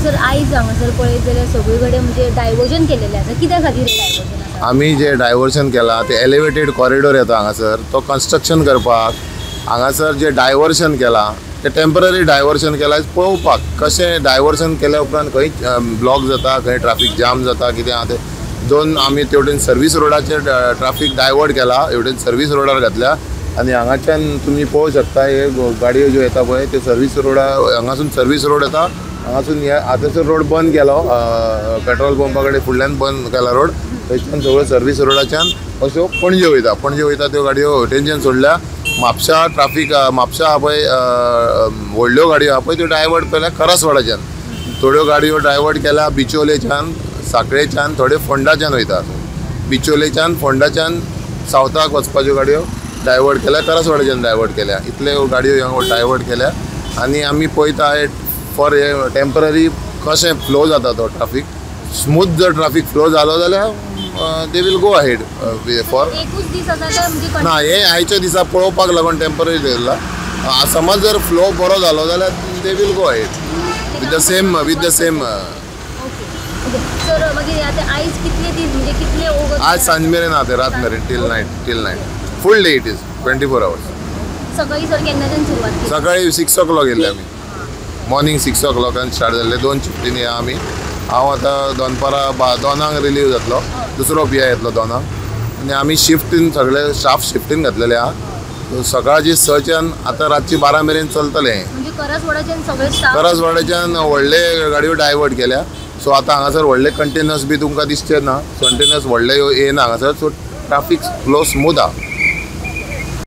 Sir आयज हांगासर पळयत जाल्यार सगळे कडेन म्हणजे डायवर्जन केलेलें आसा, कित्या खातीर डायवर्जन आसा? आमी जे डायवर्जन केलां ते एलिवेटेड कॉरिडोर येता हांगासर, तो कन्स्ट्रक्शन करपाक हांगासर जे डायवर्जन केलां ते टेंपररी डायवर्जन केलां पळोवपाक कशें डायवर्जन केल्या उपरांत खंय ब्लॉक जाता, खंय ट्राफीक जाम जाता, कितें आहा तें. दोन आमी तेवटेन सर्वीस रोडाचेर ट्राफीक डायवर्ट केला, हेवटेन सर्वीस रोडार घातल्या आनी हांगाच्यान तुमी पळोवंक शकता हे गाडयो ज्यो येता पळय त्यो सर्वीस रोडा हांगासून सर्वीस रोड येता, हांगासून हे आतांचो रोड बंद केलो, पेट्रोल पंपा कडेन फुडल्यान बंद केला रोड, थंयच्यान सगळ्यो सर्वीस रोडाच्यान अश्यो पणजे वयता, पणजे वयता त्यो गाडयो हेवटेनच्यान सोडल्या. म्हापशा ट्राफीक म्हापशा आहा पळय व्हडल्यो गाडयो आहा पळय त्यो डायवर्ट केल्या करासवाडाच्यान, थोड्यो गाडयो डायवर्ट केल्या बिचोलेच्यान, साखळेच्यान, थोड्यो फोंडाच्यान वयता. बिचोलेच्यान फोंडाच्यान सावथाक वचपाच्यो गाडयो डायवर्ट केल्या, करासवाडाच्यान डायवर्ट केल्या, इतल्यो गाडयो डायवर्ट केल्या. आनी आमी पळयता फॉर हे टेंपररी कशें फ्लो जाता तो ट्राफीक, स्मूथ जर ट्राफीक फ्लो जालो जाल्यार they will go ahead for ना. हे आयच्या दिसा पळोवपाक लागून टेंपररी दवरला, समज जर फ्लो बरो जालो जाल्यार they will go ahead with the same with the same. आज सांज मेरेन आहा ते, रात मेरेन, till night, till night, full day it is 24 hours. सकाळी सर केन्नाच्यान सुरवात? सकाळी 6 o'clock येयल्ले आमी, मॉर्निंग 6 o'clock start जाल्ले, 2 शिफ्टींनी या आमी. हांव आतां दनपारां 2 रिलीव जातलो, दुसरो पी I येतलो 2. आनी आमी शिफ्टीन सगळे स्टाफ शिफ्टीन घातलेले आहा, सकाळची 6च्यान आतां रातची 12 मेरेन चलतलें. करासवाड्याच्यान व्हडले गाडयो डायवर्ट केल्या, सो आतां हांगासर व्हडले कंटेनर्स बी तुमकां दिसचे ना, कंटेनर्स व्हडले येना हांगासर, सो ट्राफीक फ्लो स्मूथ आहा.